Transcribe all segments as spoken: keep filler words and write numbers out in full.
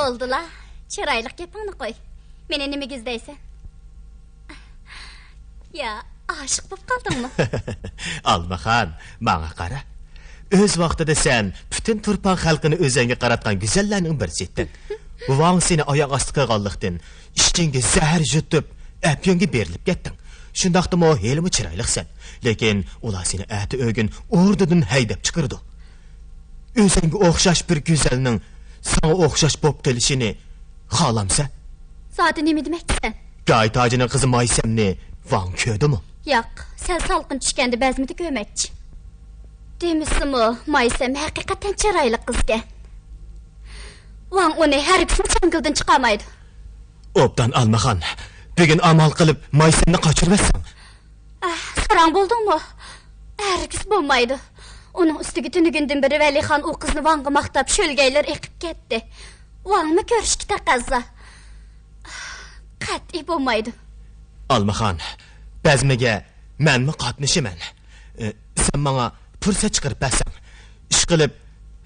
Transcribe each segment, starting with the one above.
بولدىلا، چىرايلىق گېپىڭنى قوي. مېنى نېمىگە ئىزدەيسەن؟ يا، ئاشىق بولۇپ قالدىڭمۇ؟ ئالمىخان، ماڭا قارا. ئۆز ۋاقتىدا سەن پۈتۈن تۇرپان خەلقىنى ئۆزەڭگە قاراتقان گۈزەللەرنىڭ بىرسى ئىدىڭ. ۋاڭ سېنى ئاياق ئاستى قىلغانلىقتىن، ئىچىڭگە زەھەر يۇتۇپ، ئەپيۈنگە بېرىلىپ كەتتىڭ. شۇنداقتىمۇ ھېلىمۇ چىرايلىقسەن. لېكىن ئۇلار سېنى ئەتە ئۆگۈن ئوردىدىن ھەيدەپ چىقىرىدۇ. ئۆزەڭگە ئوخشاش بىر گۈزەلنىڭ ساڭا ئوخشاش بوپ قېلىشىنى خالامسەن؟ زادى نېمە دېمەكچىسەن؟ گاي تاجىنىڭ قىزى مايسەمنى ۋاڭ كۆردىمۇ؟ ياق، سەل سالقىن چۈشكەندە بەزمىدە كۆرمەكچى. دېمىسىمۇ، مايسەم ھەقىقەتەن چىرايلىق قىزكەن. ۋاڭ ئۇنى ھەرگىزمۇ چاڭگىلدىن چىقارمايدۇ. ئوبدان ئالمىخان، بۈگۈن ئامال قىلىپ مايسەمنى قاچۇرۇۋەتسەڭ. ئەھ، ساراڭ بولدۇڭمۇ؟ ھەرگىز بولمايدۇ. ئۇنىڭ ئۈستىگە تۈنۈگۈندىن بېرى ۋەلىخان ئۇ قىزنى ۋاڭغا ماختاپ شۆلگەيلىرى ئېقىپ كەتتى. ۋاڭمۇ كۆرۈشكە تەقەززا. قەتئىي بولمايدۇ. ئالمىخان، بەزمىگە مەنمۇ قاتنىشىمەن. ئى، سەن ماڭا پۇرسەت چىقىرىپ بەرسەڭ. ئىشقىلىپ،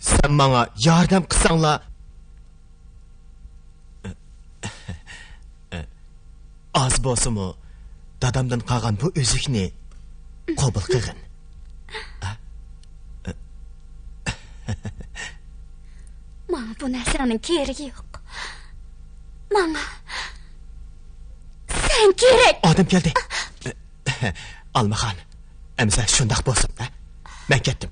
سەن ماڭا ياردەم قىلساڭلا، ئاز بولسىمۇ، دادامدىن قالغان بۇ ئۈزۈكنى قوبۇل قىلغىن. ماڭا بۇ نەرسەڭنىڭ كېرىكى يوق. ماڭا سەن كېرەك. ئادەم كەلدى. ئالمىخان، ئەمىسە شۇنداق بولسۇن، ھە؟ مەن كەتتىم.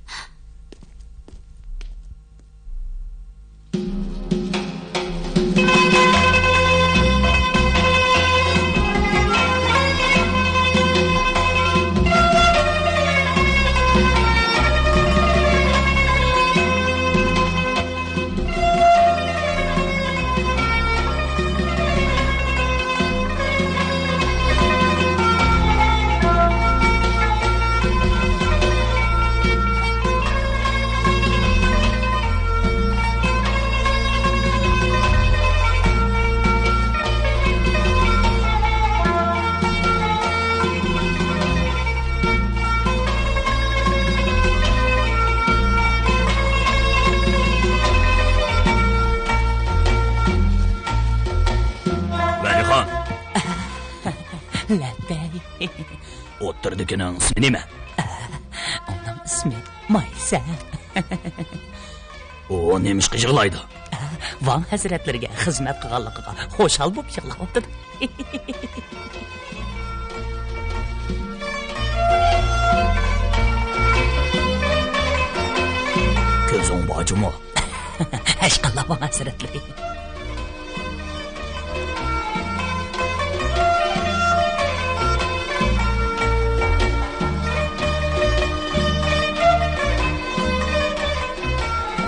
ۋەلىخان. لەببەي. ئوتتۇرىدىكىنىڭ ئىسمى نېمە؟ ئۇنىڭ ئىسمى مايسەم. ئۇ نېمىشقا يىغلايدۇ؟ ۋاڭ ھەزرەتلىرىگە خىزمەت قىلغانلىقىغا خۇشال بولۇپ يىغلاۋاتىدۇ. كۆزۈڭ بار جۇمۇ. ھەشقاللا ۋاڭ ھەزرەتلىرى.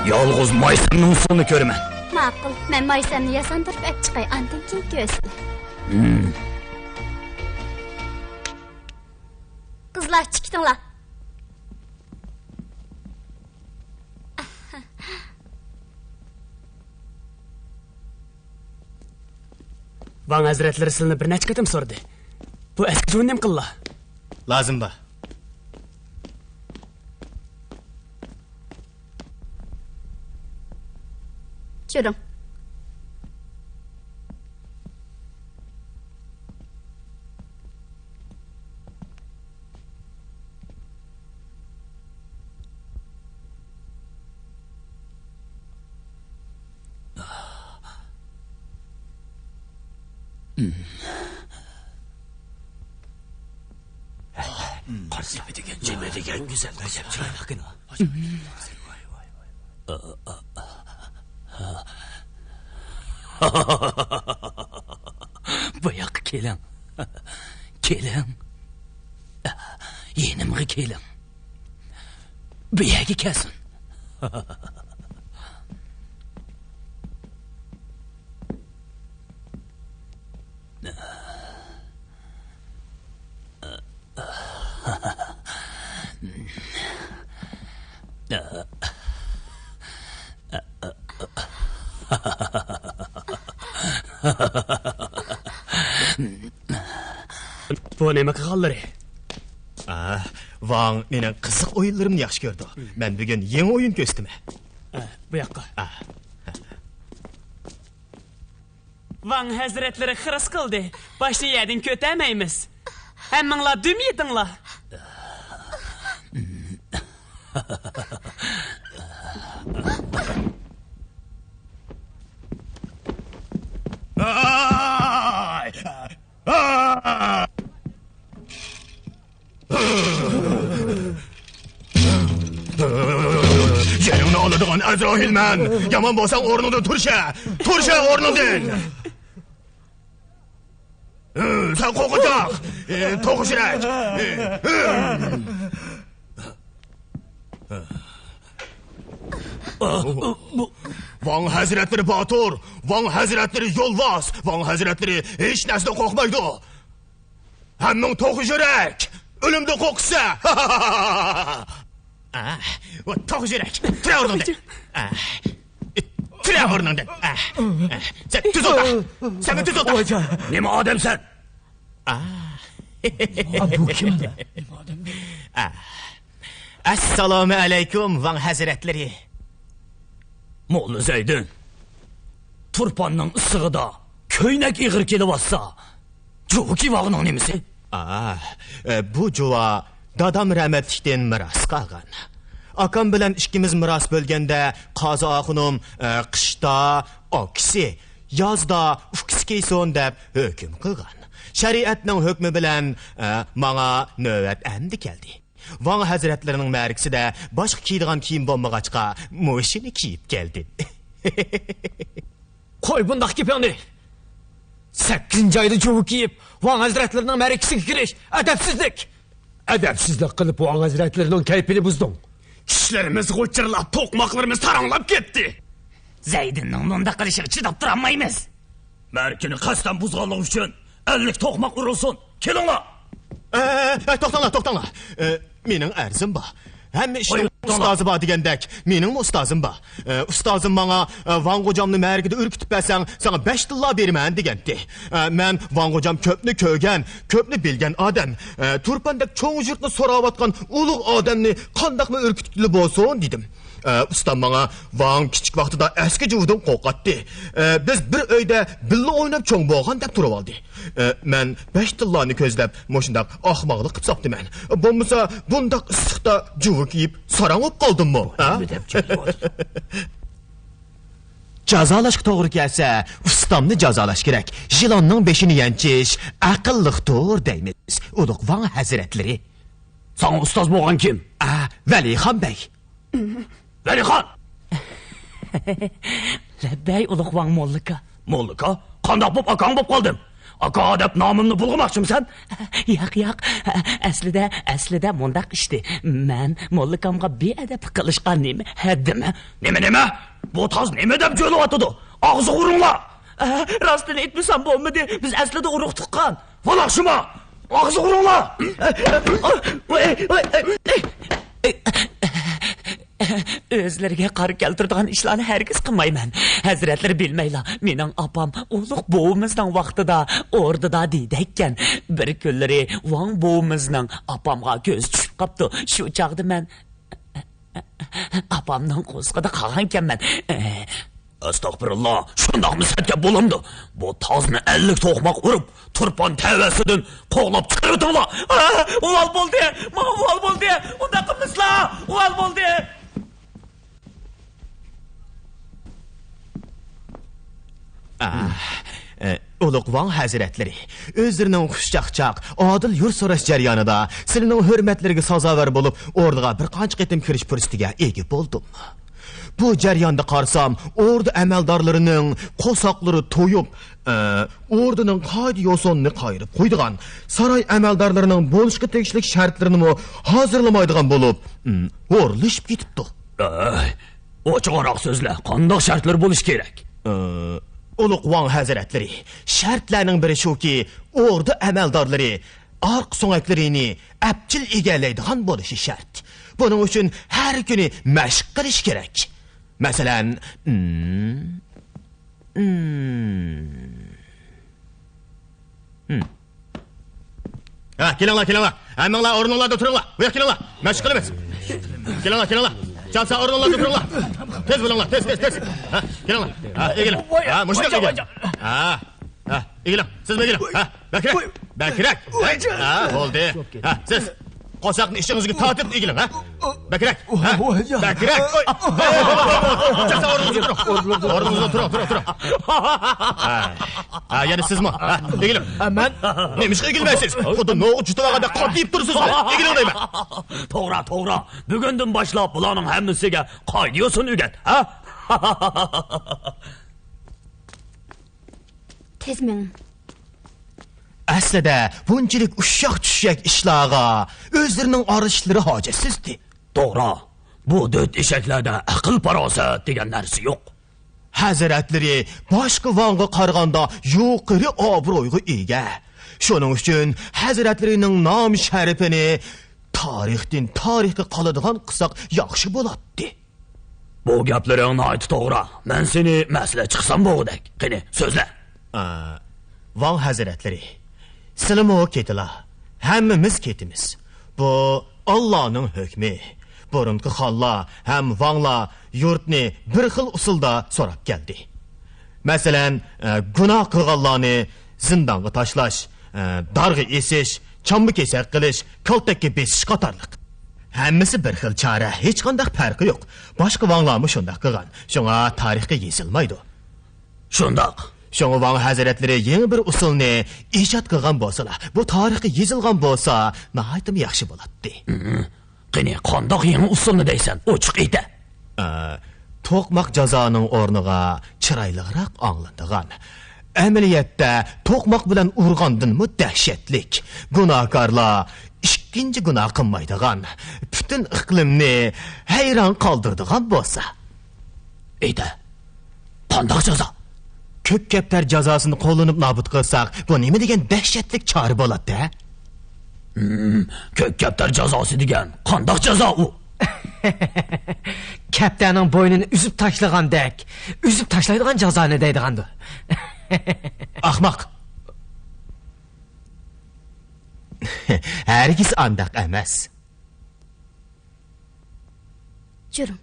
يالغۇز مايسەمنىڭ ئۇسسۇلىنى كۆرىمەن. ماقۇل، مەن مايسەمنى ياساندۇرۇپ ئەپ چىقاي، ئاندىن كېيىن كۆرسىلە. ھىم. قىزلار، چىقىتىڭلار. ۋاڭ ھەزرەتلىرى سىلىنى بىر نەچچە قېتىم سورىدى. بۇ ئەسكى جۇۋۇن نېمە قىللا؟ لازىم بار. چۈرۈڭ. قارىسا، نېمە دېگەن، نېمە دېگەن گۈزەل، گۈزەل، چىرايلىقكىن. بۇ ياققا كېلىڭ. كېلىڭ. يېنىمغا كېلىڭ. بۇ يەرگە كەلسۇن. بۇ نېمە قىلغانلىرى؟ ئا، ۋاڭ مېنىڭ قىزىق ئويۇنلىرىمنى ياخشى كۆرىدۇ. مەن بۈگۈن يېڭى ئويۇن كۆرسىتىمەن. ئا، بۇ ياققا. ئا. ۋاڭ ھەزرەتلىرى خىرىس قىلدى. باشنى يەردىن كۆتەرمەيمىز. ھەممىڭلار دۈم يېتىڭلار. جېنىڭنى ئالىدىغان ئەزراھىلمەن! يامان بولساڭ ئورنۇڭدىن تۇرشە! تۇرشە ئورنۇڭدىن! سەن قورقۇنچاق! توخۇ يۈرەك! ۋاڭ ھەزرەتلىرى باتۇر! ۋاڭ ھەزرەتلىرى يولۋاس! ۋاڭ ھەزرەتلىرى ھېچ نەرسىدىن قورقمايدۇ! ھەممىڭ توخۇ يۈرەك! ئۆلۈمدىن قورقىسە! ئاھ، ۋە توخۇ يۈرەك! تۇرە ئورنۇڭدىن! ئاھ، تۇرە ئورنۇڭدىن! ئاھ، ئاھ، سەن تۈز ئولتۇر! سەن تۈز ئولتۇر! نېمە ئادەمسەن؟ ئاھ. ئا، بۇ كىم؟ ئاھ. ئەسسالامۇ ئەلەيكۇم، ۋاڭ ھەزرەتلىرى. موللا زەيدىن، تۇرپاننىڭ ئىسسىقىدا كۆينەك ئېغىر كېلىۋاتسا، جۇۋۇكى ۋاغنىڭ نېمىسى؟ ئا، ئە، بۇ جۇۋا دادام رەھمەتلىكتىن مىراس قالغان. ئاكام بىلەن ئىككىمىز مىراس بۆلگەندە، قازى ئاخۇنۇم، ئە، قىشتا ئاكىسى، يازدا ئۇكىسى كىيسۇن دەپ ھۆكۈم قىلغان. شەرىئەتنىڭ ھۆكمى بىلەن، ئە، ماڭا نۆۋەت ئەمدى كەلدى. ۋاڭ ھەزرەتلىرىنىڭ مەرىكىسىدە باشقا كىيىدىغان كىيىم بولمىغاچقا، مۇشۇنى كىيىپ كەلدىم. قوي بۇنداق گېپىڭنى! سەككىزىنچى ئايدا جۇۋا كىيىپ، ۋاڭ ھەزرەتلىرىنىڭ مەرىكىسىگە كىرىش ئەدەپسىزلىك! ئەدەپسىزلىك قىلىپ، ۋاڭ ھەزرەتلىرىنىڭ كەيپىنى بۇزدۇڭ. چىشلىرىمىز غۇچۇرلاپ، توقماقلىرىمىز تاراڭلاپ كەتتى. زەيدىننىڭ مۇنداق قىلىشىغا چىداپ تۇرالمايمىز. مەرىكىنى قەستەن بۇزغانلىقى ئۈچۈن ئەللىك توقماق ئۇرۇلسۇن. كېلىڭلار! ئە، ئە، ئە، توختاڭلار، توختاڭلار. ئە، مېنىڭ ئەرزىم بار. ھەممە ئىشنىڭ ئۇستازى بار دېگەندەك، مېنىڭمۇ ئۇستازىم بار. ئە، ئۇستازىم ماڭا، ئە، ۋاڭ غوجامنى مەرىكىدە ئۈركۈتۈپ بەرسەڭ، ساڭا بەش تىللا بېرىمەن دېگەنتى. ئە، مەن ۋاڭ غوجام كۆپنى كۆرگەن، كۆپنى بىلگەن ئادەم. ئە، تۇرپاندەك چوڭ يۇرتنى سوراۋاتقان ئۇلۇغ ئادەمنى قانداقمۇ ئۈركۈتكىلى بولسۇن دېدىم. ئە، ئۇستام ماڭا ۋاڭ كىچىك ۋاقتىدا ئەسكى جۇۋىدىن قورقاتتى. ئە، بىز بىر ئۆيدە بىللە ئويناپ چوڭ بولغان دەپ تۇرۇۋالدى. ئە، مەن بەش تىللانى كۆزلەپ مۇشۇنداق ئاخماقلىق قىلىپ ساپتىمەن. بولمىسا بۇنداق ئىسسىقتا جۇۋا كىيىپ ساراڭ بولۇپ قالدىممۇ، ھە؟ نېمە دەپ جۇۋا؟ جازالاشقا توغرا كەلسە، ئۇستامنى جازالاش كېرەك. يىلاننىڭ بېشىنى يەنچىش ئەقىللىقتۇر دەيمىز، ئۇلۇغ ۋاڭ ھەزرەتلىرى. ساڭا ئۇستاز بولغان كىم؟ ئا، ۋەلىخان بەگ. ۋەلىخان! لەببەي، ئۇلۇغ ۋاڭ موللىكا. موللىكا؟ قانداق بوپ ئاكاڭ بوپ قالدىم؟ ئاكا دەپ نامىمنى بۇلغىماقچىمسەن؟ ياق، ياق. ئەسلىدە، ئەسلىدە مۇنداق ئىشتى. مەن موللىكامغا بىئەدەپلىك قىلىشقا نېمە ھەددىم؟ نېمە، نېمە؟ بۇ تاز نېمە دەپ جۆلىۋاتىدۇ؟ ئاغزىغا ئۇرۇڭلار! ئە، راستىنى ئېيتمىسام بولمىدى. بىز ئەسلىدە ئۇرۇق تۇغقان. ۋالاقشىما! ئاغزىغا ئۇرۇڭلار! ئۆزلىرىگە قارا كەلتۈرىدىغان ئىشلارنى ھەرگىز قىلمايمەن. ھەزرەتلىرى بىلمەيلا، مېنىڭ ئاپام ئۇلۇغ بوۋىمىزنىڭ ۋاقتىدا ئوردىدا دېيىدىكەن. بىر كۈنلىرى ۋاڭ بوۋىمىزنىڭ ئاپامغا كۆزى چۈشۈپ قاپتۇ. شۇ چاغدا مەن ئاپامنىڭ قورسىقىدا قالغانكەنمەن. ئەستەغپىرۇللا، شۇنداقمۇ سەت گەپ بولامدۇ؟ بۇ تازنى ئەللىك توقماق ئۇرۇپ، تۇرپان تەۋەسىدىن قوغلاپ چىقىرىۋېتىڭلار. ئا، ئۇۋال بولدى، ماڭا ئۇۋال بولدى. ئۇنداق قىلمىسىلا، ئۇۋال بولدى. ئاھ، ئە، ئۇلۇغ ۋاڭ ھەزرەتلىرى، ئۆزلىرىنىڭ خۇشچاقچاق، ئادىل يۇرت سوراش جەريانىدا سىلىنىڭ ھۆرمەتلىرىگە سازاۋەر بولۇپ، ئوردىغا بىر قانچە قېتىم كىرىش پۇرسىتىگە ئىگە بولدۇم. بۇ جەرياندا قارىسام، ئوردا ئەمەلدارلىرىنىڭ قورساقلىرى تويۇپ، ئە، ئوردىنىڭ قائىدە-يوسۇنىنى قايرىپ قويىدىغان، ساراي ئەمەلدارلىرىنىڭ بولۇشقا تېگىشلىك شەرتلىرىنىمۇ ھازىرلىمايدىغان بولۇپ، ھورلىشىپ كېتىپتۇ. ئەي، ئوچۇقراق سۆزلە، قانداق شەرتلەر بولۇشى كېرەك؟ ئە، ئۇلۇغ ۋاڭ ھەزرەتلىرى، شەرتلەرنىڭ بىرى شۇكى، ئوردا ئەمەلدارلىرى ئارقا سۆڭەكلىرىنى ئەپچىل ئىگىلەيدىغان بولۇشى شەرت. بۇنىڭ ئۈچۈن ھەر كۈنى مەشىق قىلىش كېرەك. مەسىلەن، ئىم، ئىم، ئىم. ھە، كېلىڭلار، كېلىڭلار. ھەممىڭلار ئورنۇڭلاردا تۇرۇڭلار. بۇياققا كېلىڭلار. مەشىق قىلىمىز. كېلىڭلار، كېلىڭلار. چالسا ئورنۇڭلاردا تۇرۇڭلار. تېز بولۇڭلار، تېز، تېز، تېز. ھە، كېلىڭلار. ھە، ئېگىلىڭ. ھە، مۇشۇنداق ئېگىلىڭ. ھە. ئېگىلىڭ، سىزمۇ ئېگىلىڭ. ھە، بەكرەك، بەكرەك. ھە، بولدى. ھە، سىز قورساقنى ئىچىڭىزگە تارتىپ ئېگىلىڭ، ھە. بەكرەك، ھە، بەكرەك. ئوي، چاقسان ئورنىڭىزدا تۇرۇڭ. ئورنىڭىزدا تۇرۇڭ، تۇرۇڭ، تۇرۇڭ. ھە، ھە، يەنە سىزمۇ. ھە، ئېگىلىڭ. ھە، مەن. نېمىشقا ئېگىلمەيسىز؟ خۇددى نوغا جۇتۇۋالغاندەك قاتىيىپ تۇرىسىز. ئېگىلىڭ دەيمەن. توغرا، توغرا. بۈگۈندىن باشلاپ بۇلارنىڭ ھەممىسىگە قايدا يوسۇن ئۆگەت، ھە؟ تېز مېڭىڭ. ئەسلىدە بۇنچىلىك ئۇششاق-چۈششەك ئىشلارغا ئۆزلىرىنىڭ ئارىلىشىشلىرى ھاجەتسىزدى. توغرا، بۇ دۆت ئېشەكلەردە ئەقىل-پاراسەت دېگەن نەرسە يوق. ھەزرەتلىرى باشقا ۋاڭغا قارىغاندا يۇقىرى ئابرۇيغا ئىگە. شۇنىڭ ئۈچۈن ھەزرەتلىرىنىڭ نام-شەرىپىنى تارىختىن تارىخقا قالىدىغان قىلساق ياخشى بولاتتى. بۇ گەپلىرىڭ ناھايىتى توغرا. مەن سېنى مەسلىھەتچى قىلسام بولغۇدەك. قېنى، سۆزلە. ئا، ۋاڭ ھەزرەتلىرى، سىلىمۇ كېتىلا، ھەممىمىز كېتىمىز. بۇ ئاللانىڭ ھۆكمى. بۇرۇنقى خانلار ھەم ۋاڭلار يۇرتنى بىر خىل ئۇسۇلدا سوراپ كەلدى. مەسىلەن، ئە، گۇناھ قىلغانلارنى زىندانغا تاشلاش، ئە، دارغا ئېسىش، چامما-كېسەك قىلىش، كالتەككە بېسىش قاتارلىق. ھەممىسى بىر خىل چارە، ھېچقانداق پەرقى يوق. باشقا ۋاڭلارمۇ شۇنداق قىلغان. شۇڭا تارىخقا يېزىلمايدۇ. شۇنداق. شۇڭا ۋاڭ ھەزرەتلىرى يېڭى بىر ئۇسۇلنى ئىجاد قىلغان بولسىلا، بۇ تارىخقا يېزىلغان بولسا، ناھايىتىمۇ ياخشى بولاتتى. ھىم، قېنى، قانداق يېڭى ئۇسۇلنى دەيسەن؟ ئوچۇق ئېيتە. ئا، توقماق جازانىڭ ئورنىغا چىرايلىقراق ئاڭلىنىدىغان، ئەمەلىيەتتە توقماق بىلەن ئۇرغاندىنمۇ دەھشەتلىك، گۇناھكارلار ئىككىنچى گۇناھ قىلمايدىغان، پۈتۈن ئىقلىمنى ھەيران قالدۇرىدىغان بولسا. ئېيتە، قانداق جازا؟ كۆك كەپتەر جازاسىنى قوللىنىپ نابۇت قىلساق، بۇ نېمە دېگەن دەھشەتلىك چارە بولاتتى، ھە؟ ھىم، كۆك كەپتەر جازاسى دېگەن قانداق جازا ئۇ؟ كەپتەرنىڭ بوينىنى ئۈزۈپ تاشلىغاندەك، ئۈزۈپ تاشلايدىغان جازانى دەيدىغاندۇ. ئاخماق! ھەرگىز ئانداق ئەمەس. جۈرۈڭ.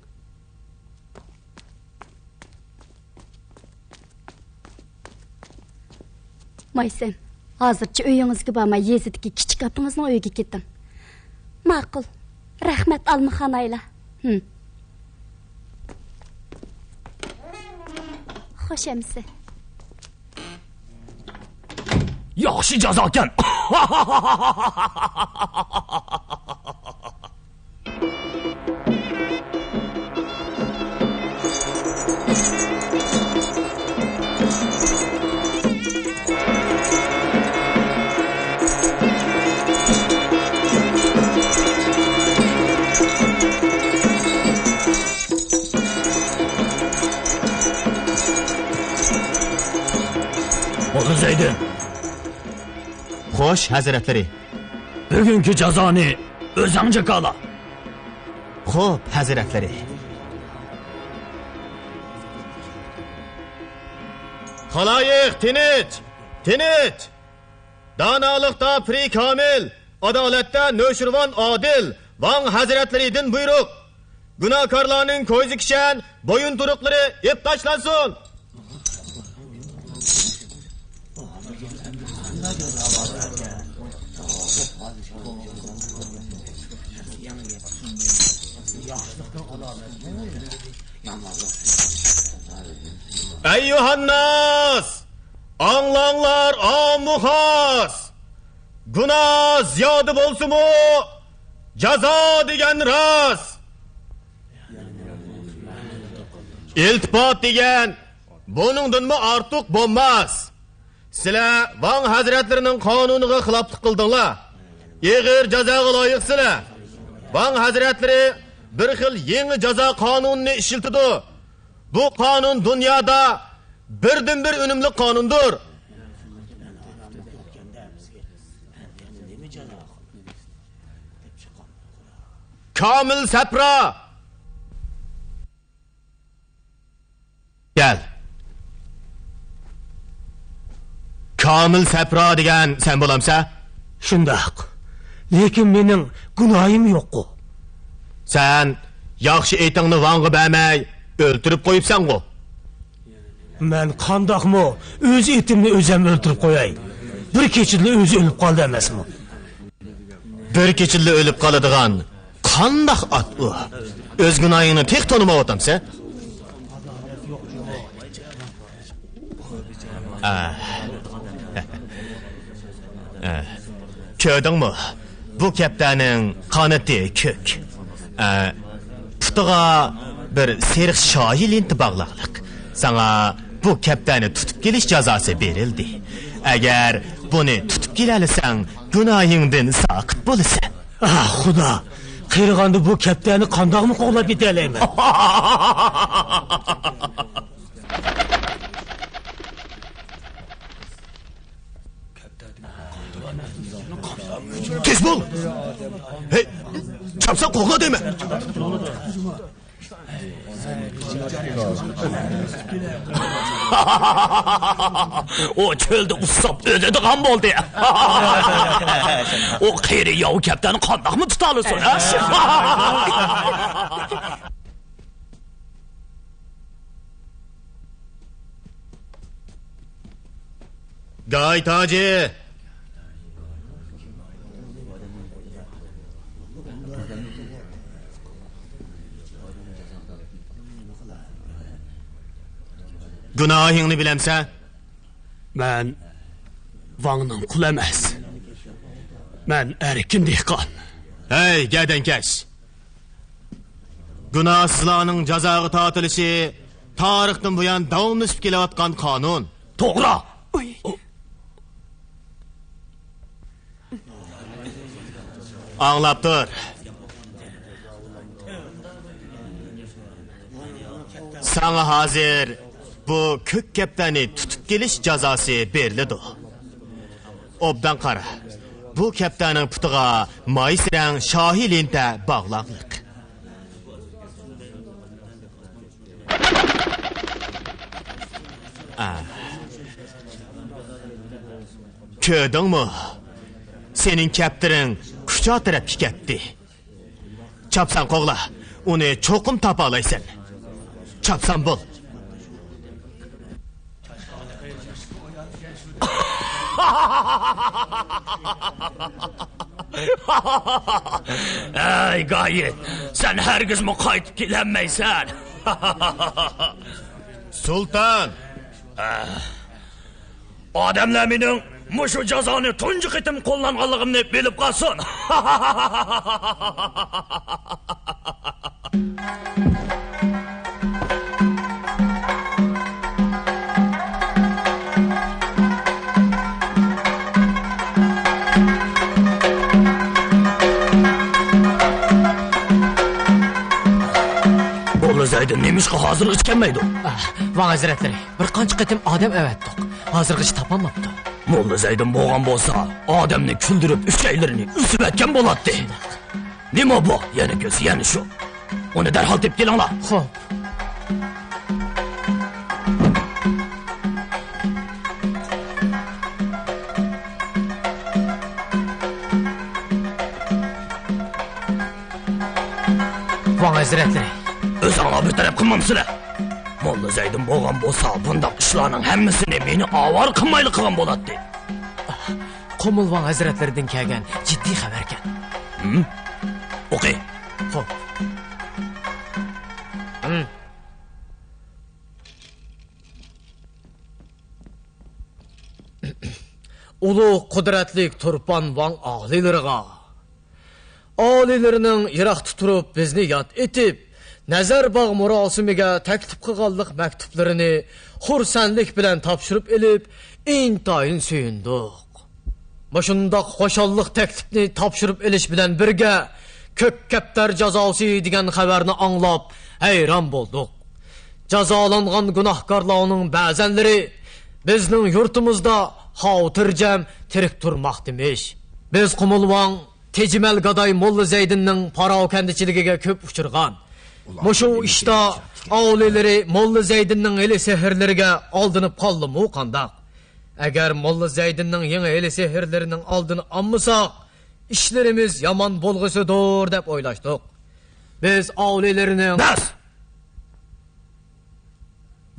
مايسەم، ھازىرچە ئۆيىڭىزگە بارماي، يېزىدىكى كىچىك ئاپىڭىزنىڭ ئۆيىگە كېتىڭ. ماقۇل. رەھمەت، ئالمىخان ئايلا. ھىم. خوش ئەمىسە. ياخشى جازاكەن. موللا زەيدىن. خوش، ھەزرەتلىرى. بۈگۈنكى جازانى ئۆزۈڭ جاكالا. خوپ، ھەزرەتلىرى. خالايىق، تىنچ! تىنچ! دانالىقتا پىرى كامىل، ئادالەتتە نۆشىرۋان ئادىل، ۋاڭ ھەزرەتلىرىدىن بۇيرۇق. گۇناھكارلارنىڭ كويزا كىشەن، بويۇنتۇرۇقلىرى ئېلىپ تاشلانسۇن. ئەييۇھەنناس! ئاڭلاڭلار، ئاممۇ خاس! گۇناھ زىيادە بولسىمۇ، جازا دېگەن راست! ئىلتىپات دېگەن بۇنىڭدىنمۇ ئارتۇق بولماس. سىلەر ۋاڭ ھەزرەتلىرىنىڭ قانۇنىغا خىلاپلىق قىلدىڭلار. ئېغىر جازاغا لايىقسىلەر. ۋاڭ ھەزرەتلىرى بىر خىل يېڭى جازا قانۇنىنى ئىشلىتىدۇ. بۇ قانۇن دۇنيادا بىردىنبىر ئۈنۈملۈك قانۇندۇر. كامىل سەپرا! كەل. كامىل سەپرا دېگەن سەن بولامسەن؟ شۇنداق. لېكىن مېنىڭ گۇناھىم يوققۇ. سەن ياخشى ئېتىڭنى ۋاڭغا بەرمەي، ئۆلتۈرۈپ قويۇپسەنغۇ. مەن قانداقمۇ ئۆز ئېتىمنى ئۆزۈم ئۆلتۈرۈپ قوياي؟ بىر كېچىدىلا ئۆزى ئۆلۈپ قالدى ئەمەسمۇ؟ بىر كېچىدىلا ئۆلۈپ قالىدىغان قانداق ئات ئۇ؟ ئۆز گۇناھىڭنى تېخى تونۇمايۋاتامسەن؟ ئا. ئا. كۆردۈڭمۇ؟ بۇ كەپتەرنىڭ قانىتى كۆك. ئا، پۇتىغا بىر سېرىق شاھى لېنتا باغلاقلىق. ساڭا بۇ كەپتەرنى تۇتۇپ كېلىش جازاسى بېرىلدى. ئەگەر بۇنى تۇتۇپ كېلەلىسەڭ، گۇناھىڭدىن ساقىت بولىسەن. ئاھ، خۇدا! قېرىغاندا بۇ كەپتەرنى قانداقمۇ قوغلاپ يېتەلەيمەن؟ تېز بول! ھەي، چاپسان قوغلا دەيمەن! ئۇ چۆلدە ئۇسساپ ئۆلىدىغان بولدى. ئۇ قېرى ياۋا كەپتەرنى قانداقمۇ تۇتالىسۇن، ھە؟ گاي تاجى! گۇناھىڭنى بىلەمسەن؟ مەن ۋاڭنىڭ قۇلى ئەمەس. مەن ئەركىن دېھقان. ھەي، گەدەنكەش! گۇناھسىزلارنىڭ جازاغا تارتىلىشى تارىختىن بۇيان داۋاملىشىپ كېلىۋاتقان قانۇن. توغرا! ئۇي. ئاڭلاپ تۇر. ساڭا ھازىر بۇ كۆك كەپتەرنى تۇتۇپ كېلىش جازاسى بېرىلىدۇ. ئوبدان قارا، بۇ كەپتەرنىڭ پۇتىغا مايسا رەڭ شاھى لېنتە باغلاقلىق. ئا. كۆردۈڭمۇ؟ سېنىڭ كەپتىرىڭ كۇچا تەرەپكە كەتتى. چاپسان قوغلا، ئۇنى چوقۇم تاپالايسەن. چاپسان بول. ئەي گايى، سەن ھەرگىزمۇ قايتىپ كېلەلمەيسەن. سۇلتان! ئادەملەر مېنىڭ مۇشۇ جازانى تۇنجى قېتىم قوللانغانلىقىمنى بىلىپ قالسۇن. موللا زەيدىن نېمىشقا ھازىرغىچە كەلمەيدۇ؟ ئاھ، ۋاڭ ھەزرەتلىرى، بىر قانچە قېتىم ئادەم ئەۋەتتۇق. ھازىرغىچە تاپالماپتۇ. موللا زەيدىن بولغان بولسا، ئادەمنى كۈلدۈرۈپ، ئۈچەيلىرىنى ئۈزۈۋەتكەن بولاتتى. شۇنداق. نېمە بۇ؟ يەنە كۆز، يەنە شۇ. ئۇنى دەرھال تېپىپ كېلىڭلار. خوپ. ۋاڭ ھەزرەتلىرى. ئۆزۈڭلار بىر تەرەپ قىلمامسىلەر؟ موللا زەيدىن بولغان بولسا، بۇنداق ئىشلارنىڭ ھەممىسىنى مېنى ئاۋارە قىلمايلا قىلغان بولاتتى. قۇمۇل ۋاڭ ھەزرەتلىرىدىن كەلگەن جىددىي خەۋەركەن. ھىم؟ ئوقۇي. خوپ. ھىم. ئۇلۇغ قۇدرەتلىك تۇرپان ۋاڭ ئالىيلىرىغا، ئالىيلىرىنىڭ يىراقتا تۇرۇپ بىزنى ياد ئېتىپ، نەزەر باغ مۇراسىمىگە تەكلىپ قىلغانلىق مەكتۇپلىرىنى خۇرسەنلىك بىلەن تاپشۇرۇپ ئېلىپ، ئىنتايىن سۆيۈندۇق. مۇشۇنداق خۇشاللىق تەكلىپنى تاپشۇرۇپ ئېلىش بىلەن بىرگە، كۆك كەپتەر جازاسى دېگەن خەۋەرنى ئاڭلاپ ھەيران بولدۇق. جازالانغان گۇناھكارلارنىڭ بەزەنلىرى بىزنىڭ يۇرتىمىزدا خاتىرجەم تىرىك تۇرماقتىمىش. بىز قۇمۇل ۋاڭ، تېجىمەل گاداي موللا زەيدىننىڭ پاراۋانچىلىكىگە كۆپ ئۇچرىغان. مۇشۇ ئىشتا ئاۋلىلىرى موللا زەيدىننىڭ ھىيلە سېھىرلىرىگە ئالدىنىپ قالدىمۇ قانداق؟ ئەگەر موللا زەيدىننىڭ يېڭى ھىيلە سېھىرلىرىنىڭ ئالدىنى ئالمىساق، ئىشلىرىمىز يامان بولغۇسىدۇر دەپ ئويلاشتۇق. بىز ئاۋلىلىرىنىڭ بەس!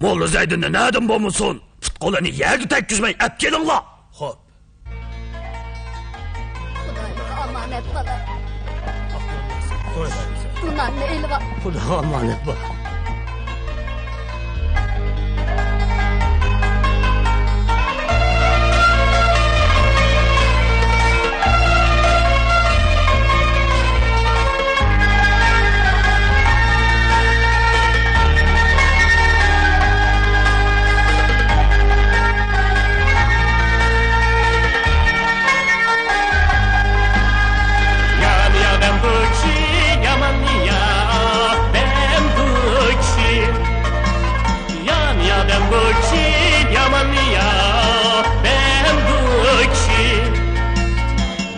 موللا زەيدىننى نەدىن بولمىسۇن، پۇت-قولىنى يەرگە تەگكۈزمەي ئەپ كېلىڭلار. خوپ. خۇدايىمغا ئامانەت، بالا. بۇ ناننى ئېلىۋال. خۇداغا ئامانەت، بالا. يان يا بەمبۇچى، يامان يا بەمبۇچى. يان يا بەمبۇچى، يامان يا بەمبۇچى.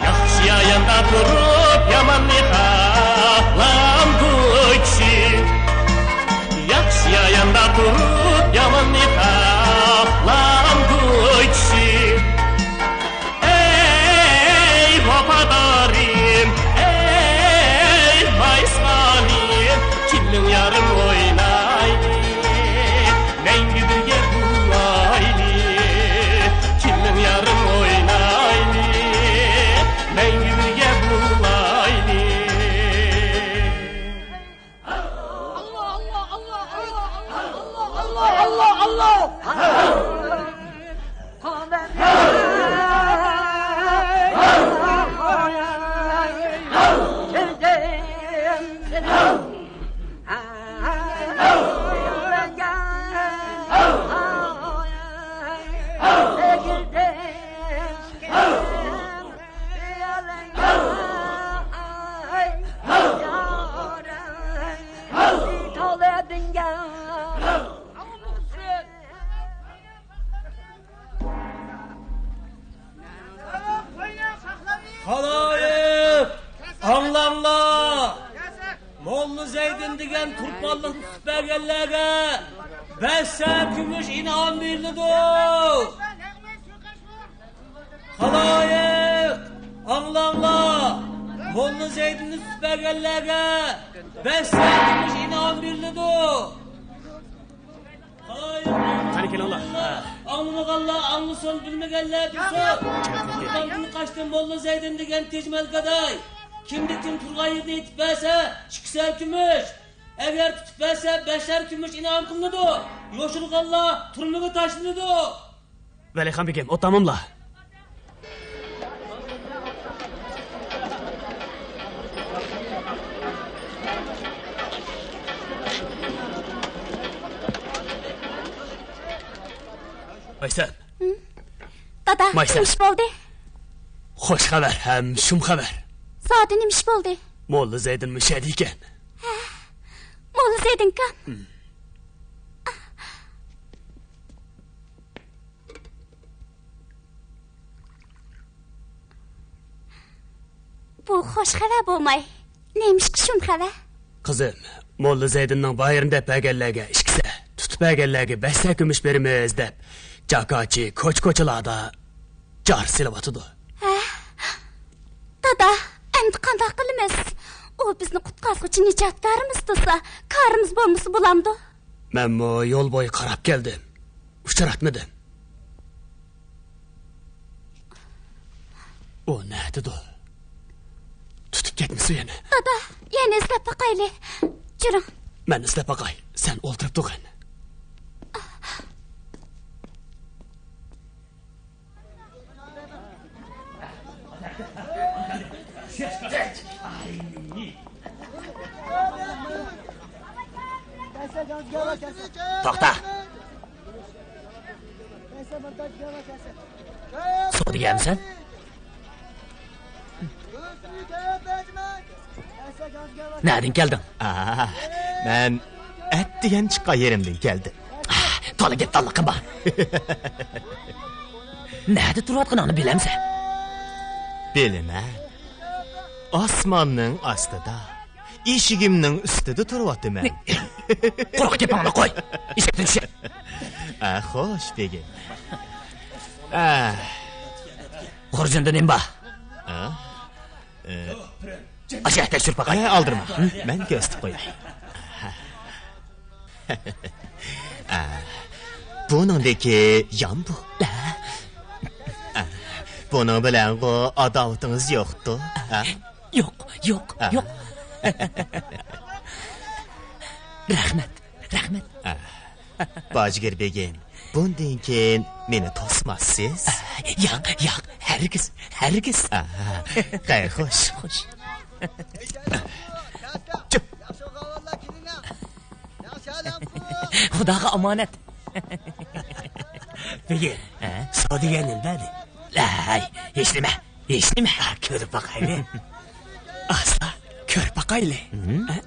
ياخشى يا ياندا تۇرۇپ، ياماننى خالامدۇچى. ياخشى يا ياندا تۇرۇپ، ياماننى خالامدۇچى. ئەي ۋاپادارىم، ئەي ۋايسخانىم، كېلىڭ يارىم ئوينايلى، مەڭگۈ بىرگە بولايلى. كېلىڭ يارىم ئوينايلى، مەڭگۈ بىرگە بولايلى. خالايىق، ئاڭلاڭلار! موللا زەيدىن دېگەن تۇرپانلىقنى تۇتۇپ بەرگەنلەرگە بەش سەن كۈمۈش ئىنئام بېرىلىدۇ. خالايىق، ئاڭلاڭلار! موللا زەيدىننى تۇتۇپ بەرگەنلەرگە بەش سەن كۈمۈش ئىنئام بېرىلىدۇ. قېنى كېلىڭلار. ئاڭلىمىغانلار ئاڭلىسۇن، بىلمىگەنلەر بىلسۇن. تۇرپاندىن قاچتى موللا زەيدىن دېگەن تېجىمەل گاداي. كىمدە كىم تۇرغان يېرىنى ئېيتىپ بەرسە، ئىككى سەن كۈمۈش. ئەگەر تۇتۇپ بەرسە، بەشەر كۈمۈش ئىنئام قىلىنىدۇ. يوشۇرغانلار تۈرمىگە تاشلىنىدۇ. ۋەلىخان بېگىم، ئولتۇراملا؟ مايسەن. ھىم؟ دادا، مايسەن. نېمە ئىش بولدى؟ خوش خەۋەر ھەم شۇم خەۋەر. زادى نېمە ئىش بولدى؟ موللا زەيدىن مۇشۇ يەردە ئىكەن. ھە؟ موللا زەيدىنكەن؟ ھىم. بۇ خوش خەۋەر بولماي، نېمىشقا شۇم خەۋەر؟ قىزىم، موللا زەيدىننىڭ بايرىنى دەپ بەرگەنلەرگە ئىككى سە، تۇتۇپ بەرگەنلەرگە بەش سە كۈمۈش بېرىمىز دەپ، جاكارچى كوچا-كوچىلاردا جار سېلىۋاتىدۇ. ھە؟ دادا، ئەمدى قانداق قىلىمىز؟ ئۇ بىزنى قۇتقازغۇچى نىجاتكارىمىز تۇرسا، كارىمىز بولمىسا بولامدۇ؟ مەنمۇ يول بويى قاراپ كەلدىم. ئۇچراتمىدىم. ئۇ نەدىدۇ؟ تۇتۇپ كەتمىسۇن يەنە. دادا، يەنە ئىزدەپ باقايلى. جۈرۈڭ. مەن ئىزدەپ باقاي. سەن ئولتۇرۇپ تۇرغىن. توختا. سودا دېگەنمىسەن؟ نەدىن كەلدىڭ؟ ئا، مەن ئەتىگەن چىققان يېرىمدىن كەلدىم. تولا گەپدانلىقىم بار. نەدە تۇرۇۋاتقىنىڭنى بىلەمسەن؟ بىلىمەن. ئاسماننىڭ ئاستىدا، ئىشىكىمنىڭ ئۈستىدە تۇرۇۋاتىمەن. قۇرۇق گېپىڭنى قوي. ئىشىكتىن چۈش. ئە، خوش، بېگىم. ئە. خۇرجۇندا نېمە بار؟ ئە؟ ئە. ئاشۇ يەردە تەكشۈرۈپ باقاي. ئە، ئالدىرىما. مەن كۆرسىتىپ قوياي. ئە، بۇنىڭدىكى يام بۇ. ئە، بۇنىڭ بىلەنغۇ ئاداۋىتىڭىز يوقتۇ؟ ئە؟ يوق، يوق، ئە. يوق. رەھمەت، رەھمەت. ئە، باجگىر بېگىم، بۇندىن كېيىن مېنى توسماسسىز؟ ئە، ياق، ياق، ھەرگىز، ھەرگىز. ئە، خەير، خوش. خوش. چۈپ. خۇداغا ئامانەت. بېگىم، ھە؟ سودىگەر نېمە دېدى؟ ھەي، ھېچنېمە، ھېچنېمە. ھە، كۆرۈپ باقايلى. ئاستا، كۆرۈپ باقايلى. ھە؟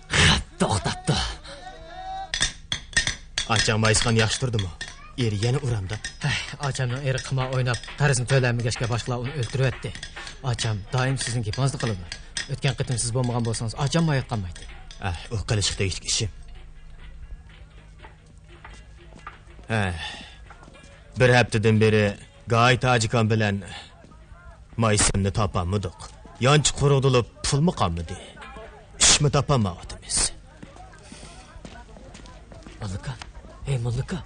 خەت توختاپتۇ. ئاچاڭ مايسىخان ياخشى تۇردىمۇ؟ ئېرى يەنە ئۇرامدا. ھەي، ئاچامنىڭ ئېرى قىمار ئويناپ، قەرزنى تۆلەيمىگەچكە باشقىلار ئۇنى ئۆلتۈرۈۋەتتى. ئاچام دائىم سىزنىڭ گېپىڭىزنى قىلىدۇ. ئۆتكەن قېتىم سىز بولمىغان بولسىڭىز، ئاچاممۇ ھايات قالمايتتى. ئەھ، ئۇ قىلىشقا تېگىشلىك ئىشىم. ھە، بىر ھەپتىدىن بېرى گاي تاجىكان بىلەن مايسەمنى تاپالمىدۇق. يانچۇق قۇرۇدۇلۇپ، پۇلمۇ قالمىدى. ئىشمۇ تاپالمايۋاتىمىز. موللاكا، ھەي موللاكا،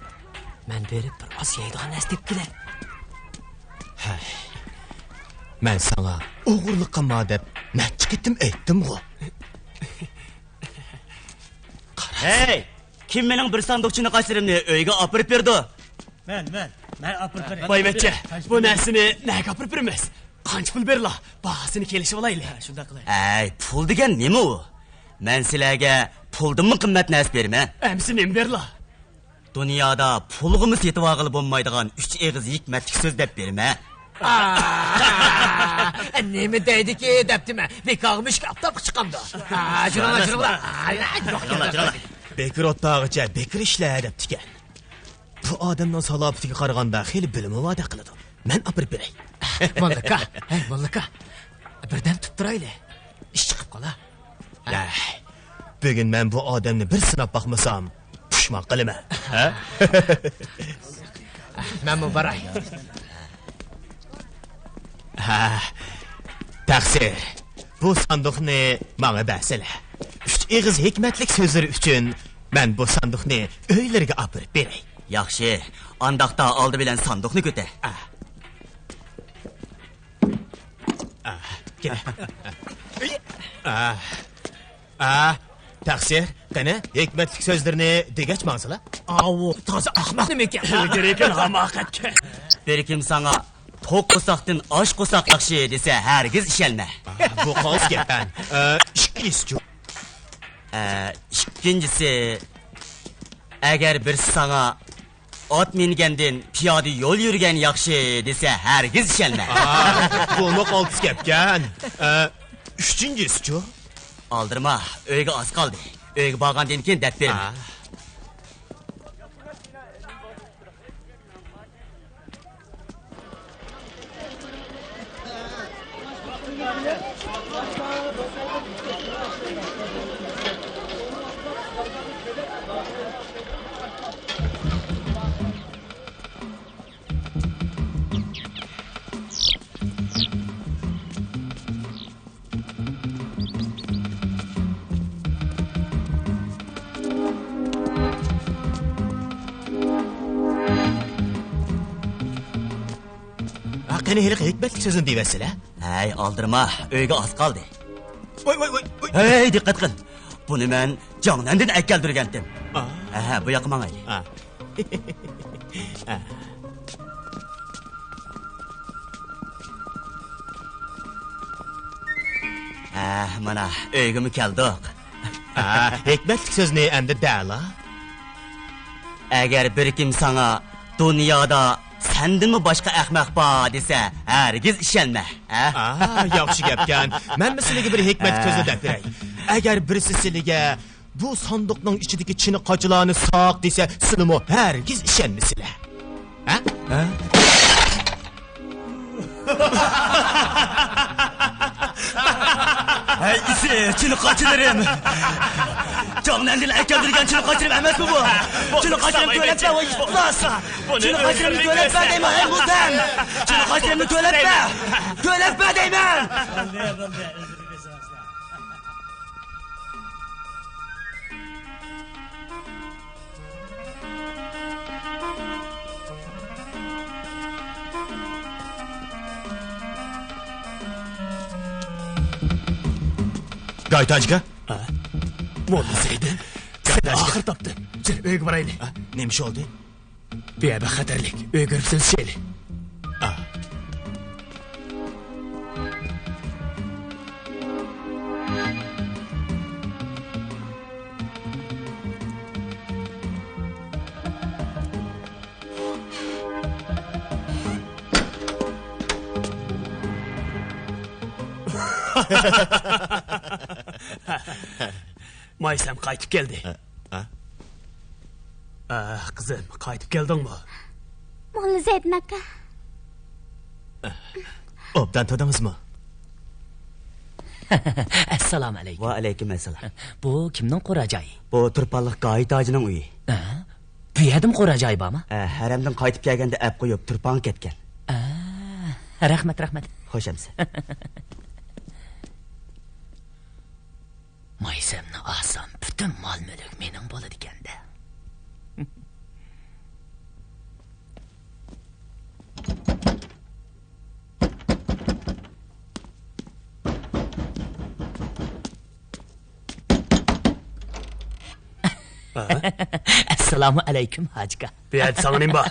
مەن بېرىپ بىر ئاز يەيدىغان نەرسە تېپىپ كېلەي. ھەي، مەن ساڭا ئوغرىلىق قىلما دەپ نەچچە قېتىم ئېيتتىمغۇ. ھەي! كىم مېنىڭ بىر ساندۇقچە نەقەشلىرىمنى ئۆيگە ئاپىرىپ بېرىدۇ؟ مەن، مەن، مەن ئاپىرىپ بېرەي. بايۋەچچە، بۇ نەرسىنى نەگە ئاپىرىپ بېرىمىز؟ قانچە پۇل بېرىلا؟ باھاسىنى كېلىشىۋالايلى. ھە، شۇنداق قىلاي. ئەي، پۇل دېگەن نېمە ئۇ؟ مەن سىلەرگە پۇلدىنمۇ قىممەت نەرسە بېرىمەن. ئەمىسە نېمە بېرىلا؟ دۇنيادا پۇلغىمۇ سېتىۋالغىلى بولمايدىغان ئۈچ ئېغىز ھېكمەتلىك سۆز دەپ بېرىمەن. ئا، نېمە دەيدىكى دەپتىمەن، بىكارغا مۈشۈك ئاپتاپقا چىقامدۇ؟ ئا، جۈرۈڭلار، جۈرۈڭلار. ئا، يا، يوق، جۈرۈڭلار، يوق. جۈرۈڭلار. بېكىر ئوتتاغىچە بېكىر ئىشلە دەپتىكەن. بۇ ئادەمنىڭ سالاپىتىگە قارىغاندا خېلى بىلىمى باردەك قىلىدۇ. مەن ئاپىرىپ بېرەي. موللاكا، ھەي، موللاكا. بىردەم تۇرۇپ تۇرايلى. ئىش چىقىپ قالا. ھە؟ ئەي، بۈگۈن مەن بۇ ئادەمنى بىر سىناپ باقمىسام، پۇشمان قىلىمەن. ھە؟ مەنمۇ باراي. ھە، تەقسىر، بۇ ساندۇقنى ماڭا بەرسىلە. ئۈچ ئېغىز ھېكمەتلىك سۆزلىرى ئۈچۈن مەن بۇ ساندۇقنى ئۆيلىرىگە ئاپىرىپ بېرەي. ياخشى، ئانداقتا ئالدى بىلەن ساندۇقنى كۆتەر. ئە. ئە، كەل. ئە، ئە، تەقسىر، قېنى، ھېكمەتلىك سۆزلىرىنى دېگەچ ماڭسىلا. ئاۋۇ تازا ئەخمەق نېمىكەن؟ ئىلگىرىكىن ھاماقەتكە. بىر كىم ساڭا توق قورساقتىن ئاش قورساق ياخشى دېسە، ھەرگىز ئىشەنمە. ئا، بۇ قالسا گەپەن. ئە، ئىككىنچىسىچۇ؟ ئە، ئىككىنچىسى، ئەگەر بىرسى ساڭا ئات مىنگەندىن پىيادە يول يۈرگەن ياخشى دېسە، ھەرگىز ئىشەنمە. ئا، بۇمۇ قالتىس گەپكەن. ئە، ئۈچىنچىسىچۇ؟ ئالدىرىما، ئۆيگە ئاز قالدى. ئۆيگە بارغاندىن كېيىن دەپ بېرىمەن. ئا. ھە، قېنى ھېلىقى ھېكمەتلىك سۆزنى دېيىۋەتسىلە. ھەي، ئالدىرىما، ئۆيگە ئاز قالدى. ۋاي، ۋاي، ۋاي، ۋاي. ھەي، دىققەت قىل. بۇنى مەن جاڭنەندىن ئەكەلدۈرگەنتىم. ئا. ھە، ھە، بۇ ياققا ماڭايلى. ئا. ئا. ھە، مانا، ئۆيگىمۇ كەلدۇق. ئا، ھېكمەتلىك سۆزنى ئەمدى دەلا. ئەگەر بىر كىم ساڭا دۇنيادا سەندىنمۇ باشقا ئەخمەق بار دېسە، ھەرگىز ئىشەنمە، ھە؟ ئا، ياخشى گەپكەن. مەنمۇ سىلىگە بىر ھېكمەتلىك سۆزنى دەپ بېرەي. ئەگەر بىرسى سىلىگە بۇ ساندۇقنىڭ ئىچىدىكى چىنە قاچىلارنى ساق دېسە، سىلىمۇ ھەرگىز ئىشەنمىسىلە. ھە؟ ھە؟ ھەي، ئىسى، چىنە قاچىلىرىم! ئەمدىلا ئەكەلدۈرگەن چىن قاچىرىم ئەمەسمۇ بۇ؟ چىن قاچىرىمنى تۆلەپ بەر، ۋاي ئىپلاس! چىن قاچىرىمنى تۆلەپ بەر دەيمەن، ھەي مۇتەم! چىن قاچىرىمنى تۆلەپ بەر! تۆلەپ بەر دەيمەن! گايىت ھاجىكا. ھە؟ موللا زەيدىن، سېنى ئاخىر تاپتىم. يۈر، ئۆيگە بارايلى. ھە؟ نېمە ئىش بولدى؟ بۇ يەر بەك خەتەرلىك. ئۆيگە كىرىپ سۆزلىشەيلى. ھە. مايسەم قايتىپ كەلدى. ھە؟ ھە؟ ئە، قىزىم، قايتىپ كەلدىڭمۇ؟ موللا زەيدىن ئاكا. ئوبدان تۇردىڭىزمۇ؟ ئەسسالامۇ ئەلەيكۇم. ۋەئەلەيكۇم ئەسسالام. بۇ كىمنىڭ قورا جايى؟ بۇ تۇرپانلىق گايىت ھاجىنىڭ ئۆيى. ھە؟ بۇ يەردىمۇ قورا جايى بارمۇ؟ ھە، ھەرەمدىن قايتىپ كەلگەندە ئەپ قويۇپ، تۇرپانغا كەتكەن. ئە، رەھمەت، رەھمەت. خوش ئەمىسە. مايسەمنى ئالسام، پۈتۈن مال-مۈلۈك مېنىڭ بولىدىكەن-دە. ئەسسالامۇ ئەلەيكۇم، ھاجىكا. بۇ يەردە ساڭا نېمە بار؟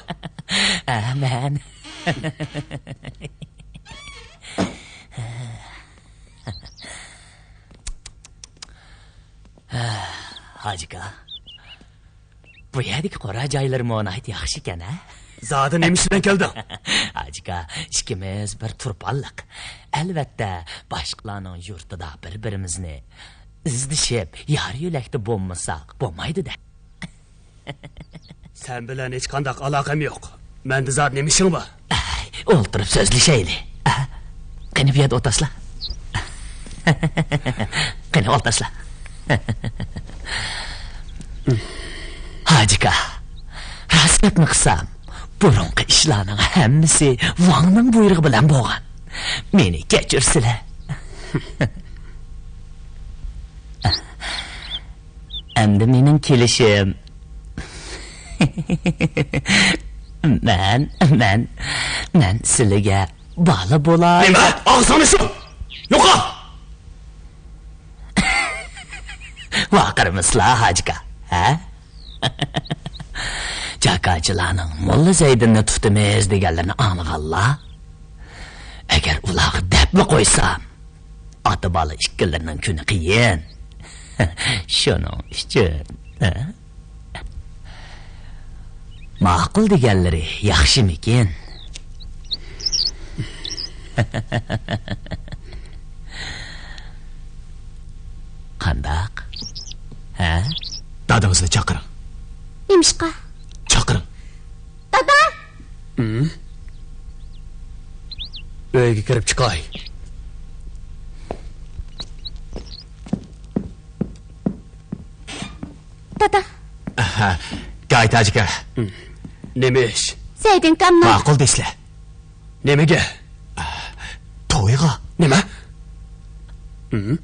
ئە، مەن. ھاجىكا، بۇ يەردىكى قورا جايلىرىمۇ ناھايىتى ياخشى ئىكەن، ھە؟ زادى نېمە ئىش بىلەن كەلدىڭ؟ ھاجىكا، ئىككىمىز بىر تۇرپانلىق. ئەلۋەتتە، باشقىلارنىڭ يۇرتىدا بىر-بىرىمىزنى ئىزدىشىپ، يار-يۆلەكتە بولمىساق بولمايدۇ-دە. سەن بىلەن ھېچقانداق ئالاقەم يوق. مەندە زادى نېمە ئىشىڭ بار؟ ئەي، ئولتۇرۇپ سۆزلىشەيلى. ئە، قېنى، بۇ يەردە ئولتۇرسىلا. قېنى، ئولتۇرسىلا. ھاجىكا، راست گەپنى قىلسام، بۇرۇنقى ئىشلارنىڭ ھەممىسى ۋاڭنىڭ بۇيرۇقى بىلەن بولغان. مېنى كەچۈرسىلە. ئەمدى مېنىڭ كېلىشىم. مەن، مەن، مەن سىلىگە بالا بولاي. نېمە؟ ئاغزىڭنى سۇ! يوقال! ۋارقىرىمىسىلا، ھاجىكا، ھە؟ جاكارچىلارنىڭ موللا زەيدىننى تۇتىمىز دېگەنلىرىنى ئاڭلىغانلا؟ ئەگەر ئۇلارغا دەپلا قويسام، ئاتا-بالا ئىككىلىرىنىڭ كۈنى قىيىن. شۇنىڭ ئۈچۈن، ھە؟ ماقۇل دېگەنلىرى ياخشىمىكىن؟ قانداق؟ ھە؟ دادىڭىزنى چاقىرىڭ. نېمىشقا؟ چاقىرىڭ. دادا! ھىم؟ ئۆيگە كىرىپ چىقاي. دادا. ئەھە، گايىت ھاجىكا. ھىم. نېمە ئىش؟ زەيدىن كامنىڭ. ماقۇل دەيسىلە. نېمىگە؟ تويغا. نېمە؟ ھىم؟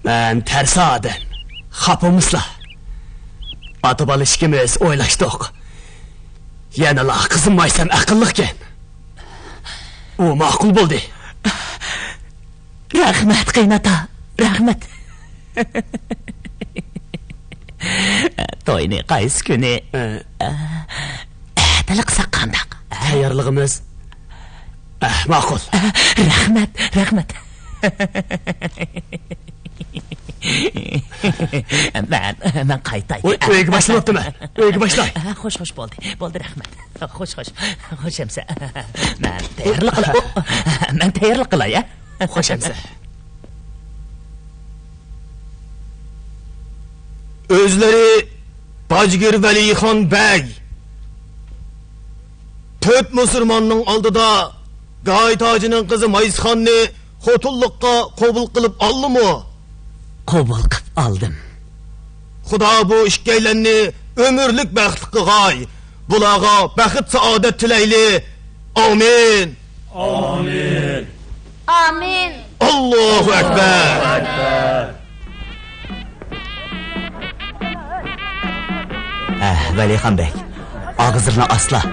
مەن تەرسا ئادەم. خاپىمىسلا. ئاتا-بالا ئىككىمىز ئويلاشتۇق. يەنىلا قىزىم مايسەم ئەقىللىقكەن. ئۇ ماقۇل بولدى. رەھمەت، قېيىنئاتا، رەھمەت. توينى قايسى كۈنى؟ ئە. ئەتىلا قىلساق قانداق؟ تەييارلىقىمىز. ئە، ماقۇل. رەھمەت، رەھمەت. مەن، مەن قايتاي. ئۆي-، ئۆيگە باشلاۋاپتىمەن. ئۆيگە باشلاي. خوش، خوش، بولدى. بولدى، رەھمەت. خوش، خوش. خوش ئەمىسە. مەن تەييارلىق قىلاي. مەن تەييارلىق قىلاي، ھە؟ خوش ئەمىسە. ئۆزلىرى ئاجگىر ۋەلىخان بەگ تۆت مۇسۇلماننىڭ ئالدىدا گايىت ھاجىنىڭ قىزى مايسىخاننى خوتۇنلۇققا قوبۇل قىلىپ ئالدىمۇ؟ قوبۇل قىلىپ ئالدىم. خۇدا بۇ ئىككىيلەننى ئۆمۈرلۈك بەختلىك قىلغاي. بۇلارغا بەخت-سائادەت تىلەيلى. ئامىن. ئامىن. ئامىن. ئاللاھۇ ئەكبەر. ھە، ۋەلىخان بەگ، ئاغزىڭنى ئاسلا. ھە.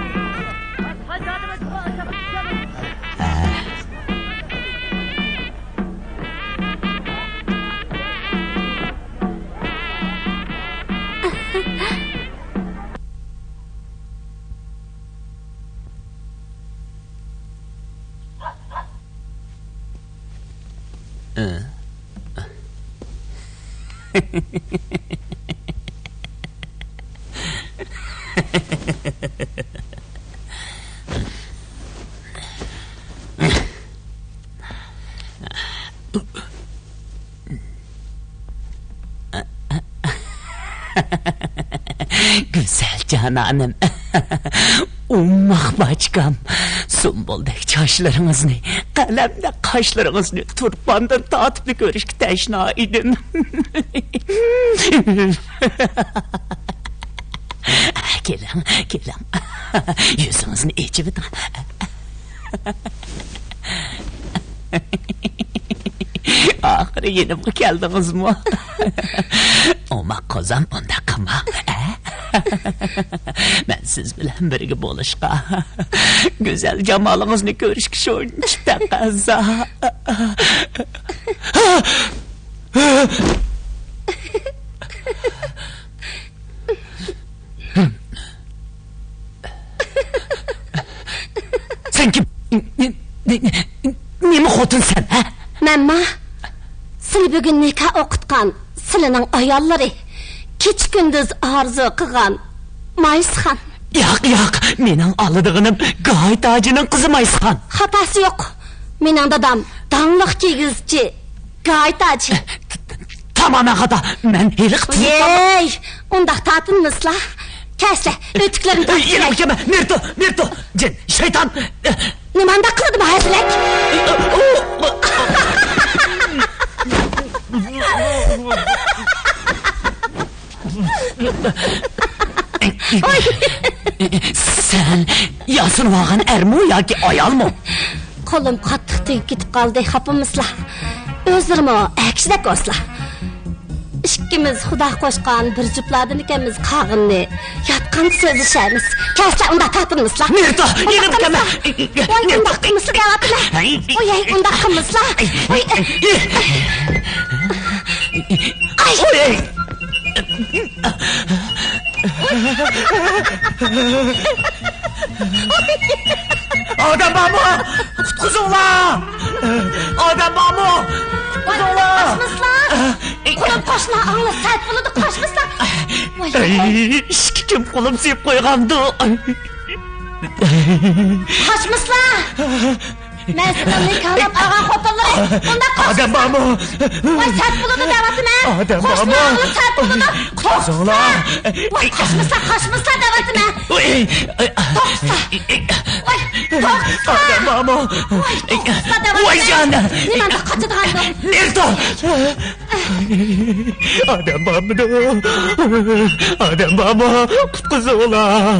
گۈزەل جانانىم، ئوماق باچكام، سۇمبۇلدەك چاچلىرىڭىزنى، قەلەمدەك قاشلىرىڭىزنى تۇرپاندىن تارتىپلا كۆرۈشكە تەشنا ئىدىم. كېلىڭ، كېلىڭ، يۈزىڭىزنى ئېچىۋېتىڭ. ئاخىرى يېنىمغا كەلدىڭىزمۇ؟ ئوماق قوزام، ئۇنداق قىلماڭ، ھە؟ مەن سىز بىلەن بىرگە بولۇشقا، گۈزەل جامالىڭىزنى كۆرۈشكە شۇنچە تەقەززا. سەن كىم؟ نېمە خوتۇن سەن، ھە؟ مەنما؟ سىلى بۈگۈن نىكاھ ئوقۇتقان، سىلىنىڭ ئاياللىرى، كېچە-كۈندۈز ئارزۇ قىلغان مايسىخان. ياق، ياق، مېنىڭ ئالىدىغىنىم گايىت ھاجىنىڭ قىزى مايسىخان. خاتاسى يوق. مېنىڭ دادام داڭلىق كىيگۈزچى. گايىت ھاجى. تامامەن خاتا. مەن ھېلىقى تۇزۇقلارنى. ۋەي، ئۇنداق تارتىنمىسىلا. كەلسىلە، ئۆتۈكلىرىنى تارتىسىلە. يېنىمغا كەلمە، مېرتو، مېرتو. جىن، شەيتان. نېمانداق قىلىدۇ بۇ ھەزرەت؟ سەن ياسىنىۋالغان ئەرمۇ ياكى ئايالمۇ؟ قولۇم قاتتىق تېگىپ كېتىپ قالدى، خاپىمىسىلا؟ ئۆزلىرىمۇ ئەر كىشىدەك بولسىلا. ئىككىمىز خۇدا قوشقان بىر جۈپلاردىن ئىكەنمىز، قالغىنىنى ياتقاندا سۆزلىشەرمىز. كەلسىلە، ئۇنداق تارتىنمىسىلا. مېرتو، يېنىمغا كەلمە. ۋاي، ئۇنداق قىلمىسىلا دەۋاتىمەن. ۋاي، ئۇنداق قىلمىسىلا. ۋاي. ئاي. ئادەم بارمۇ؟ قۇتقۇزۇڭلار! ئادەم بارمۇ؟ قۇتقۇزۇڭلار! قاچمىسىلا! قولۇم قوشنا ئاڭلا سەت بولىدۇ، قاچمىسىلا! ۋاي. ئەي، ئىشىككە كىم قولۇم سىيىپ قويغاندۇ؟ قاچمىسىلا! مەن سىزنىڭ نىكاھلاپ ئالغان خوتۇنلىرى. ئۇنداق قاچمىسىلا! ئادەم بارمۇ؟ ۋاي، سەت بولىدۇ دەۋاتىمەن! ئادەم بارمۇ؟ قوشنا ئاڭلا سەت بولىدۇ! توختىسا! ۋاي، قاچمىسا، قاچمىسا دەۋاتىمەن! توختىسا! ۋاي، توختىسا! ئادەم بارمۇ؟ ۋاي، توختىسا دەۋاتىمەن! ۋاي جان! نېمانداق قاچىدىغاندۇ؟ نېرېدە؟ ئادەم بارمىدۇ؟ ئادەم بارمۇ؟ قۇتقۇزۇڭلار!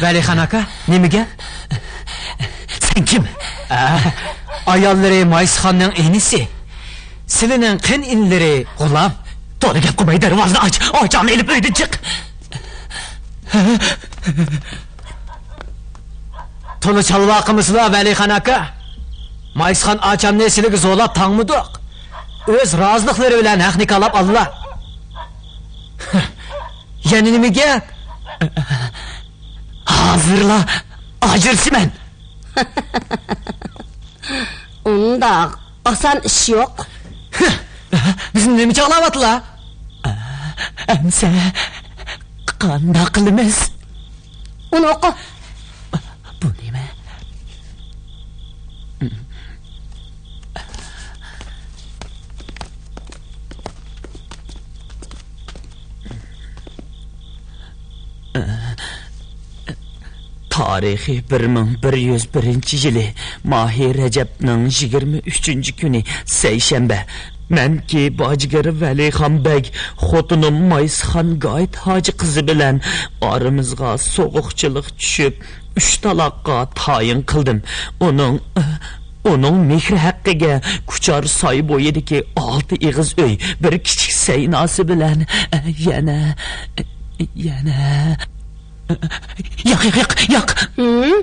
ۋەلىخان ئاكا، نېمە گەپ؟ سەن كىم؟ ئە، ئاياللىرى مايسىخاننىڭ ئىنىسى. سىلىنىڭ قېيىنئىنىلىرى غۇلام. تولا گەپ قىلماي دەرۋازىنى ئاچ، ئاچامنى ئېلىپ ئۆيدىن چىق. تولا چالۋاق قىلمىسىلا، ۋەلىخان ئاكا. مايسىخان ئاچامنى سىلىگە زورلاپ تاڭمىدۇق. ئۆز رازىلىقلىرى بىلەن ھەق نىكاھلاپ ئالدىلا. يەنە نېمە گەپ؟ ھازىرلا ئاجرىشىمەن. ئۇنداق ئاسان ئىش يوق. بىزنى نېمە چاغلاۋاتىلا؟ ئەمسە قانداق قىلىمىز؟ ئۇنى ئوقۇ. بۇ نېمە؟ تارىخى بىر مىڭ بىر يۈز بىرىنچى يىلى ماھى رەجەبنىڭ يىگىرمە ئۈچىنچى كۈنى سەيشەنبە. مەنكى باجگىر ۋەلىخان بەگ، خوتۇنۇم مايسىخان گايىت ھاجى قىزى بىلەن ئارىمىزغا سوغۇقچىلىق چۈشۈپ، ئۈچ تالاققا تايىن قىلدىم. ئۇنىڭ، ئۇنىڭ مېھرى ھەققىگە كۇچار ساي بويىدىكى ئالتە ئېغىز ئۆي، بىر كىچىك سەيناسى بىلەن يەنە، يەنە، ياق، ياق، ياق، ياق. ھىم؟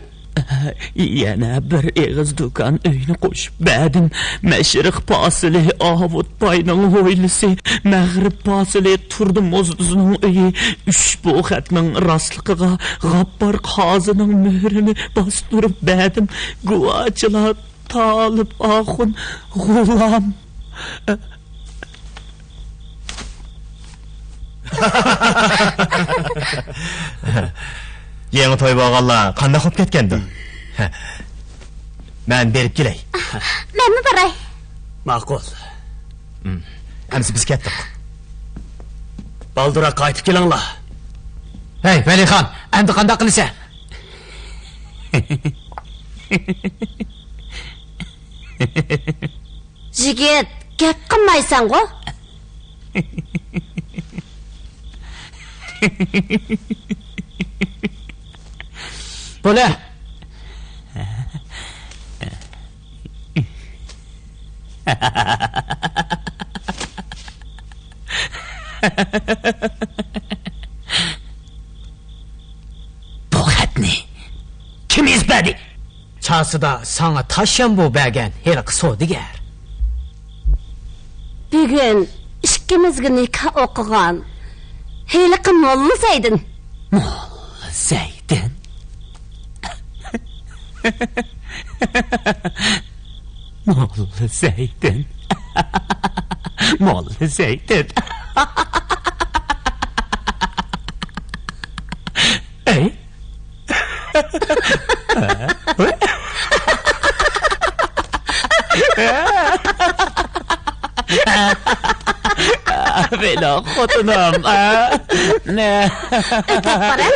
يەنە بىر ئېغىز دۇكان ئۆينى قوشۇپ بەردىم. مەشرىق پاسىلى ئاۋۇت باينىڭ ھويلىسى، مەغرىب پاسىلى تۇردى موزدۇزنىڭ ئۆيى. ئۈچ بۇ خەتنىڭ راستلىقىغا غاپپار قازىنىڭ مۆھرىنى باستۇرۇپ بەردىم. گۇۋاچىلار تالىپ ئاخۇن، غۇلام. يېڭى توي بولغانلار قانداق بولۇپ كەتكەندۇ؟ مەن بېرىپ كېلەي. مەنمۇ باراي. ماقۇل. ئەمسە بىز كەتتۇق. بالدۇرراق قايتىپ كېلىڭلار. ھەي، ۋەلىخان، ئەمدى قانداق قىلىسەن؟ يىگىت، گەپ قىلمايسەنغۇ؟ بولە. بۇ خەتنى كىم يېزىپ بەردى؟ چاسىدا ساڭا تاشيامبۇ بەرگەن ھېلىقى سودىگەر. بۈگۈن ئىككىمىزگە نىكاھ ئوقۇغان ھېلىقى موللا زەيدىن. موللا زەيدىن. موللا زەيدىن. موللا زەيدىن. ئەي. مېنىڭ خوتۇنۇم. ئۆتۈپ بارە.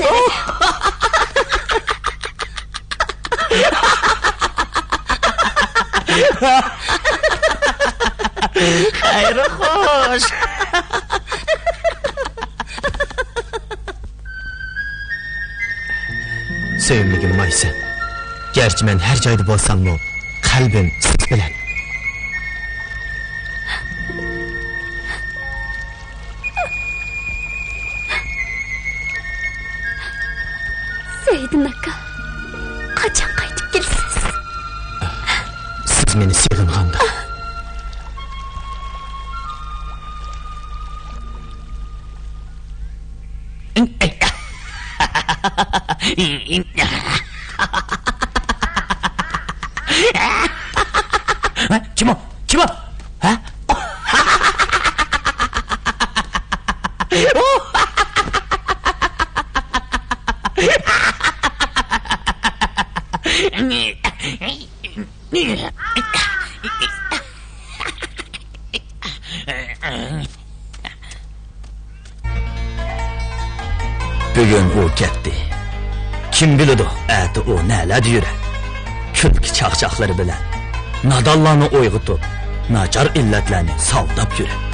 خەيرى خوش. سۆيۈملۈكۈم مايسەن، گەرچە مەن ھەر جايدا بولساممۇ، قەلبىم سىز بىلەن. زەيدىن ئاكا، قاچان قايتىپ كېلىسىز؟ سىز مېنى سېغىنغاندا. كىم ئۇ؟ كىم ئۇ؟ ھە؟ بۈگۈن ئۇ كەتتى. كىم بىلىدۇ، ئەتە ئۇ نەلەردە يۈرەر؟ كۈلكە چاقچاقلىرى بىلەن نادانلارنى ئويغىتىپ، ناچار ئىللەتلەرنى ساۋداپ يۈرەر.